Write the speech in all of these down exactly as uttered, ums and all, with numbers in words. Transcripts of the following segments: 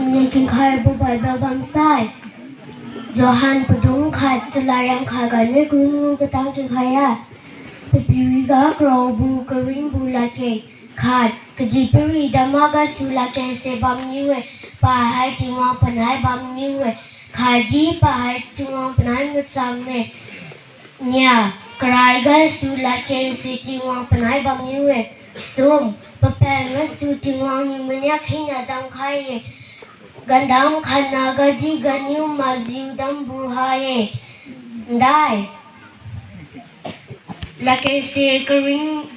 Niu kingkhaibo Bible bamsai, Johan padung khat chalariang khat ganiu kariu katang kingkhai-e. Papiriga karaobo karingbo ladkeng khat, kadihpiri dam makgasu ladkengse bamniu-e, pahai Tingwang panai bamniu-e, khatdi pahai Tingwang panai machamme. Nia, karai gasu ladkengse Tingwang panai bamniu-e. Sum, papen gasu Tingwang niu maniak hina damkhai-e. Gandam khatna gadi ganiu majiu dambo ha-e. Ndai, ladkengse karing,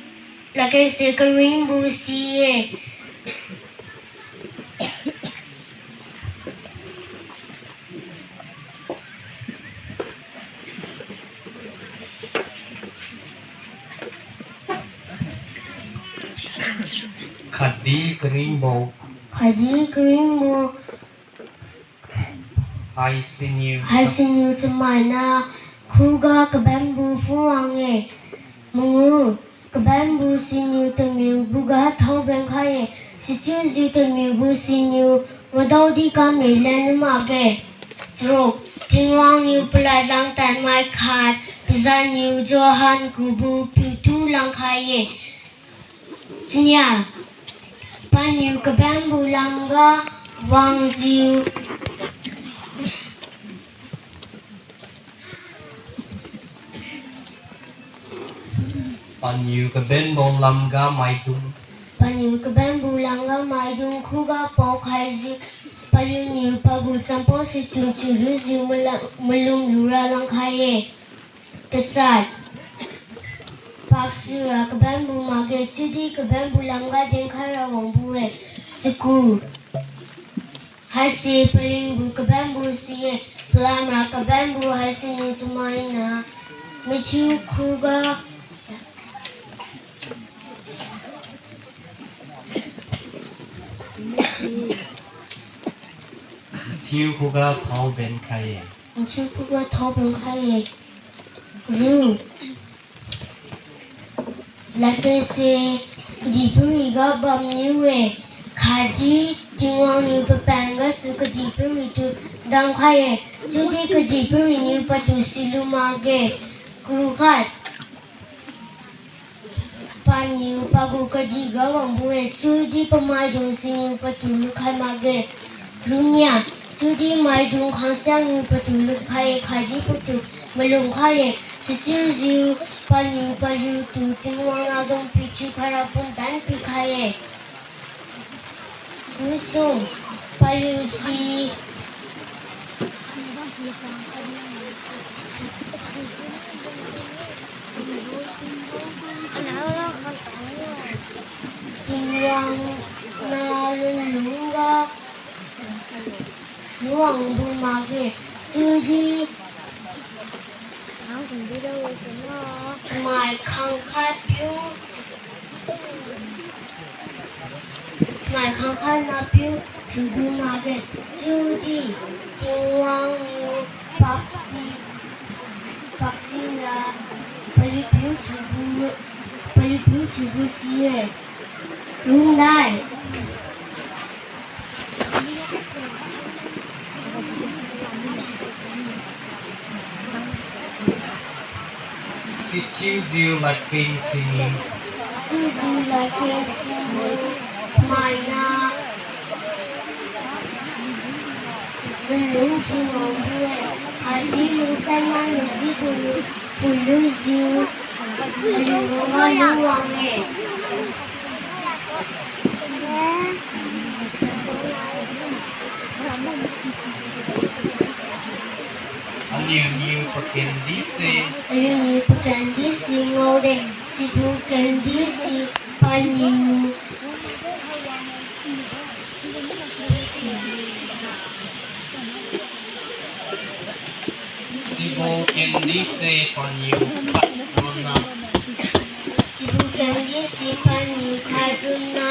ladkengse karingbo si-e. Khatdi karingbo. Khatdi karingbo. Haisiniu. Haisiniu chamaina khuga kabenbo phungwang-e. Mangiu, kabenbo siniu tamiuboga thaoben khai-e. Sichiujiu tamiubo siniu wadaodi kame lenlu makge. Charuk, Tingwang niu palad langtadmai khat, pazanniu Johan kubo piutu langkhai-e. Chinia, paniu kabenbo lamga wangjiu. Paniu kabenbo lamga maidung. Paniu kabenbo lamga maidung khuga paokhaijiu, paliuniu pagu champao situ chiulujiu mala-, malum lura langkhai-e. Tachat, paksira kabenbo makge, chiudi kabenbo lamga dinkhaira wangbo-e. Chaku, haise palingbo kabenbo si-e, palamra kabenbo haisiniu chamaina mathiu khuga mathiu khuga thaoben khai-e. Mathiu khuga thaoben khai-e. Ru, ladkengse kadihpiriga bamniu-e, khatdi Tingwang niu papen gasu kadihpiritu damkhai-e, chiudi kadihpiriniu patu silu makge. Karukhat, paniu pagu kadihga wangbo-e, chiudi pamaidung siniu patu lukhai makge. Runia, chiudi maidung khangsianiu patu lukhai-e, khatdi patu malumkhai-e. Sichiujiu paniu paliutu Tingwang nahdung pithiu khaira pumtan pikhai-e. Nusung, paliu si Tingwang nah lunlungga luwangbo makge, chiudi mai khangkhat piu, mai khangkhat nah piu thiubo makge, chiudi Tingwang niu paksi, paksi ra paliu piu thiubo, paliu piu thiubo si-e. Rumdai. Sichiujiu ladkeng siniu. Sichiujiu ladkeng siniu maina malung thiu wangbo-e, khatdi lungsan maina jitu pulujiu aliu lungga lungwang-e. Aliuniu pakendise. Aliuniu pakendise ngaode, sibo kendise paniu. Sibo kendise paniu khat ronna. Sibo kendise paniu khat ronna,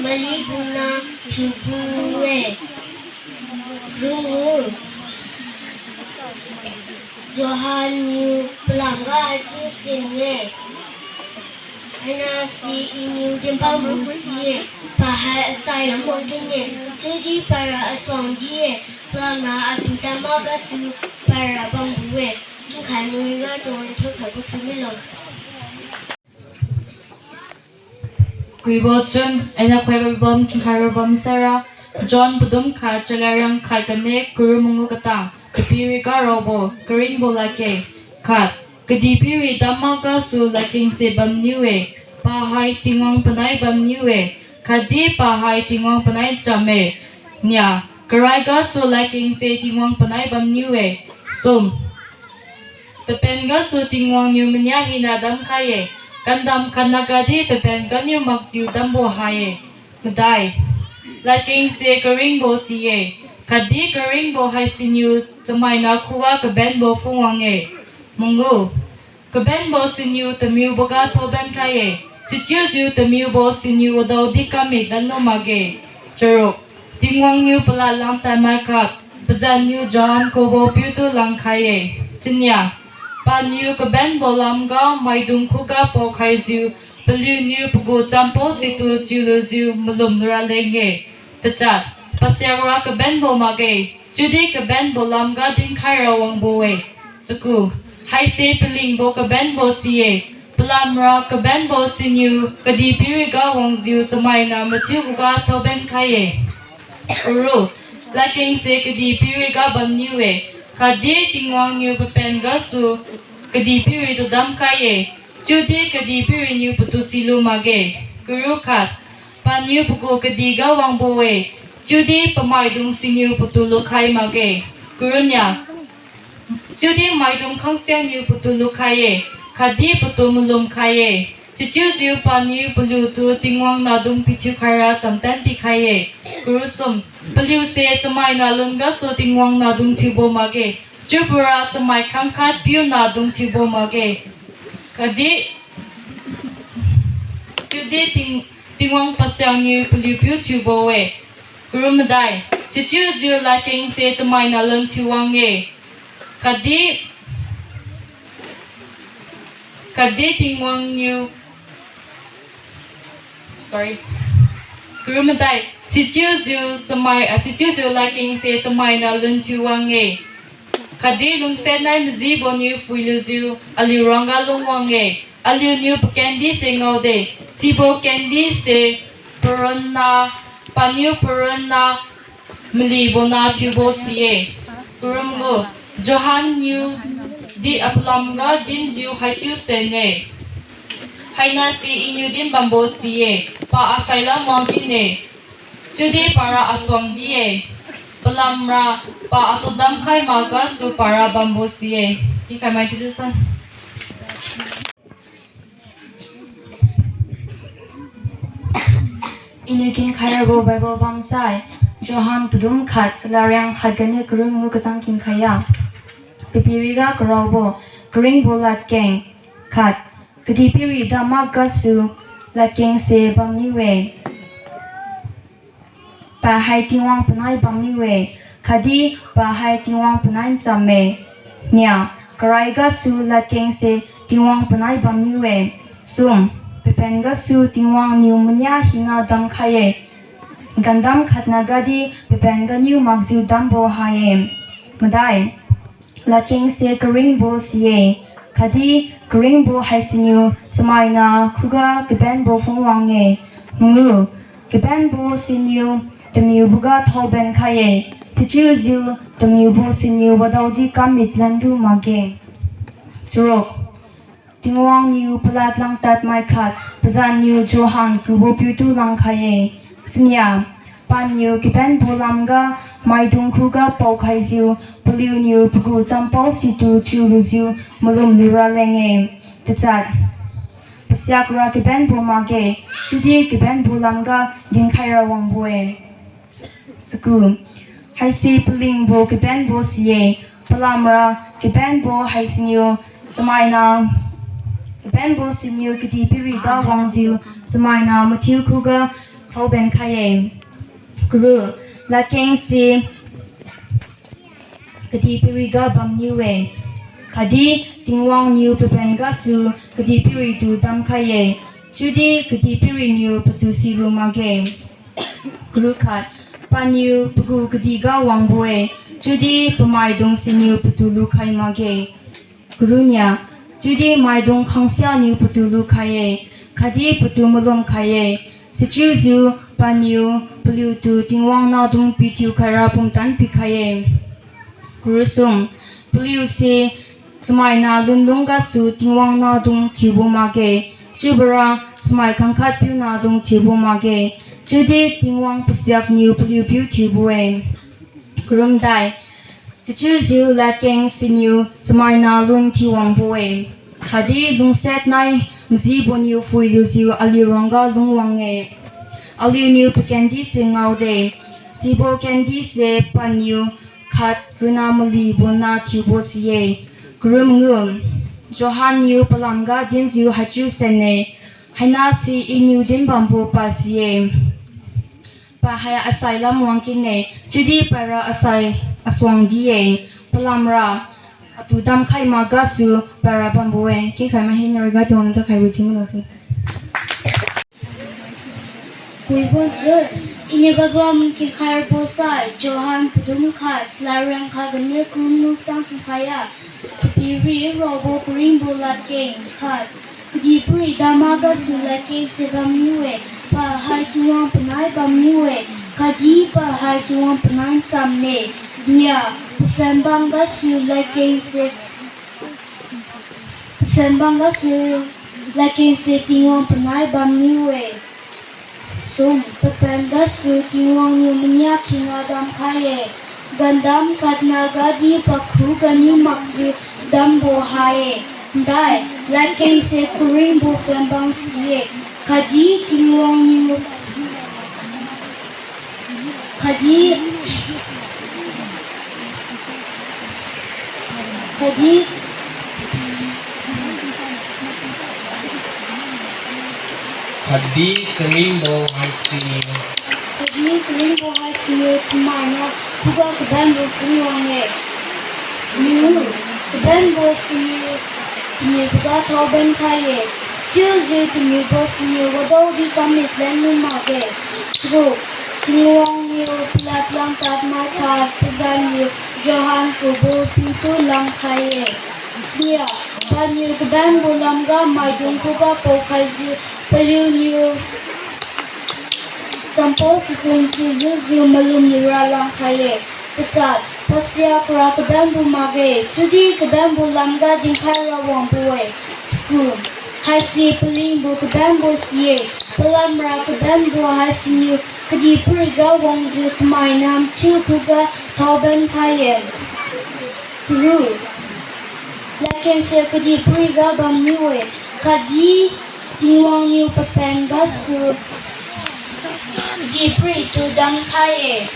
malibo nah thiubo-e. Rungu. Johan niu palamga achiu sin-e. Haina si Iniu dinbambo si-e, pahai asai lam wang din-e, chiudi para asuang di-e, palamra atu dam makgasu para bambo-e. Kingkhai mawiga tuang thon khatbo thiu milo. Kuibo chun, aina khuibo bam, kingkhai ra bam saira, John padum khat, chalariang khat gane kariu mangiu katang, Kadihpiriga raobo, karingbo ladkeng. Khat, Kadihpiri dam makgasu ladkengse bamniu-e, pahai Tingwang panai bamniu-e, khatdi pahai Tingwang panai chamme. Nia, karai gasu ladkengse Tingwang panai bamniu-e. Sum, papen gasu Tingwang niu mania hina damkhai-e, kandam khatnagadi papen ganiu makjiu dambo ha-e. Madai, ladkengse karingbo si-e, khatdi karingbo haisiniu chamaina khuga kabenbo phungwang-e. Mangiu, kabenbo siniu tamiuboga thaoben khai-e, sichiujiu tamiubo siniu wadaodi kammi lanlu makge. Charuk, Tingwang niu palad langtadmai khat, pazanniu Johan kubo piutu langkhai-e. Chania, paniu kabenbo lamga maidung khuga paokhaijiu, paliuniu pagu champao situ chiulujiu malum lura leng-e. Tachat, pasiakra kabenbo makge, chiudi kabenbo lamga dinkhai ra wangbo-e. Chaku, haise palingbo kabenbo si-e, palamra kabenbo siniu Kadihpiriga wangjiu chamaina mathiu khuga thaoben khai-e. Aru, ladkengse Kadihpiriga bamniu-e, khatdi Tingwang niu papen gasu Kadihpiritu damkhai-e, chiudi Kadihpiriniu patu silu makge. Kariu khat, paniu pagu kadihga wangbo-e, chiudi pamaidung siniu patu lukhai makge. Kariu nia, chiudi maidung khangsianiu patu lukhai-e, khatdi patu malum khai-e. Sichiujiu paniu paliutu Tingwang nahdung pithiu khaira chamtan pikhai-e. Kariu sum, paliuse chamaina lun gasu Tingwang nahdung thiubo makge, chiubora chamai khangkhat piu nahdung thiubo makge. Khatdi, chiudi Ting-, Tingwang Pasianiu paliu piu thiubo-e. Kariu madai, sichiujiu ladkengse chamaina lun thiu wang-e, khatdi, khatdi Tingwang niu, sorry. Kariu madai, sichiujiu chamai, ah, sichiujiu ladkengse chamaina lun thiu wang-e, khatdi lungsiat nai majiboniu phuilujiu aliu ruangga lungwang-e. Aliuniu pakendise ngaode, sibo kendise paronna, paniu paronna malibona thiubo si-e. Kariu mangiu, Johan niudi apalamga dinjiu haichiu sen-e, haina si Iniu dinbambo si-e, pa asai lam wang din-e, chiudi para asuang di-e, palamra pa atu damkhai makgasu para bambo si-e. Ikhai mai chiujiu san. Iniu kinkhairabo Bible bamsai, Johan padum khat, chalariang khat ganiu kariu mangiu katang kinkhai-a. Papiriga karaobo, karingbo ladkeng. Khat, Kadihpiri dam makgasu ladkengse bamniu-e, pahai Tingwang panai bamniu-e, khatdi pahai Tingwang panai chamme. Nia, karai gasu ladkengse Tingwang panai bamniu-e. Sum, papen gasu Tingwang niu mania hina damkhai-e, gandam khatnagadi papen ganiu makjiu dambo ha-e. Madai, ladkengse karingbo si-e, khatdi karingbo haisiniu chamaina khuga kabenbo phungwang-e. Mangiu, kabenbo siniu tamiuboga thaoben khai-e, sichiujiu tamiubo siniu wadaodi kammi lanlu makge. Charuk, Tingwang niu palad langtadmai khat, pazanniu Johan kubo piutu langkhai-e. Chania, paniu kabenbo lamga maidung khuga paokhaijiu, paliuniu pagu champao situ chiulujiu malum lura leng-e. Tachat, pasiakra kabenbo makge, chiudi kabenbo lamga dinkhai ra wangbo-e. Chaku, haise palingbo kabenbo si-e, palamra kabenbo haisiniu chamaina, kabenbo siniu Kadihpiriga wangjiu chamaina mathiu khuga thaoben khai-e. Kariu, ladkengse Kadihpiriga bamniu-e, khatdi Tingwang niu papen gasu Kadihpiritu damkhai-e. Chiudi kadihpiriuniu patu silu makge. Kariu khat, paniu pagu kadihga wangbo-e, chiudi pamaidung siniu patu lukhai makge. Kariu nia, chiudi maidung khangsianiu patu lukhai-e, khatdi patu malum khai-e. Sichiujiu paniu paliutu Tingwang nahdung pithiu khaira pumtan pikhai-e. Kariu sum, paliuse chamaina lunlung gasu Tingwang nahdung thiubo makge, chiubora chamai khangkhat piu nahdung thiubo makge, chiudi Tingwang pasiakniu paliu piu thiubo-e. Kariu madai, sichiujiu ladkeng siniu chamaina lun thiu wangbo-e, khatdi lungsiat nai majiboniu phuilujiu aliu ruangga lungwang-e. Aliuniu pakendise ngaode, sibo kendise paniu khat runa malibo nah thiubo si-e. Kariu mangiu, Johan niu palamga dinjiu haichiu sen-e, hainase Iniu dinbambo pa si-e. Pa hai asai lam wangkinne, chiudi para asai asuang di-e, palamra atu damkhai makgasu para bambo-e. Kingkhai mai hina riga tuang takhaibo thiu milo si. Kuibun chun, Iniu pabam kingkhai rabo sai, Johan padum khat, chalariang khat ganiu kumnu tang kingkhai-a, Kadihpiri Raobo karingbo ladkeng khat. Kadihpiri dam makgasu ladkengse bamniu-e, pa hai Tingwang panai bamniu-e, khatdi pa hai Tingwang panai chamme. Nia, paphen bam gasu ladkengse, paphen bam gasu ladkengse Tingwang panai bamniu-e. Sum, paphen gasu Tingwang niu mania khinga damkhai-e. Gandam khatna gadi pakhu ganiu makjiu dambo ha-e. Dai, ladkengse karingbo phen bam si-e. Khatdi Tingwang niu, khatdi, khatdi, khatdi karingbo haisi, khatdi karingbo haisiniu chamainiu khuga kabenbo phuiwang-e. Niu kabenbo siniu tamiuboga thaoben khai-e, sichiujiu tamiubo siniu wadaodi kammit lenlu makge. Chiu, Tingwang niu palad langtad mai khat pazanniu Johan kubo piutu langkhai-e. Sia, paniu kabenbo lamga maidung khuga paokhaijiu paliuniu champo sachun chiulujiu malum lura langkhai-e. Pachat, pasiakra kabenbo makge, chiudi kabenbo lamga dinkhai rawangbo-e. School, haise palingbo kabenbo si-e, palamra kabenbo haisiniu kadihpiriga wangjiu chamainiu mathiu khuga thaoben khai-e. Ru, ladkengse kadihpiriga bamniu-e, khatdi Tingwang niu paphen gasu kadihpiritu damkhai-e.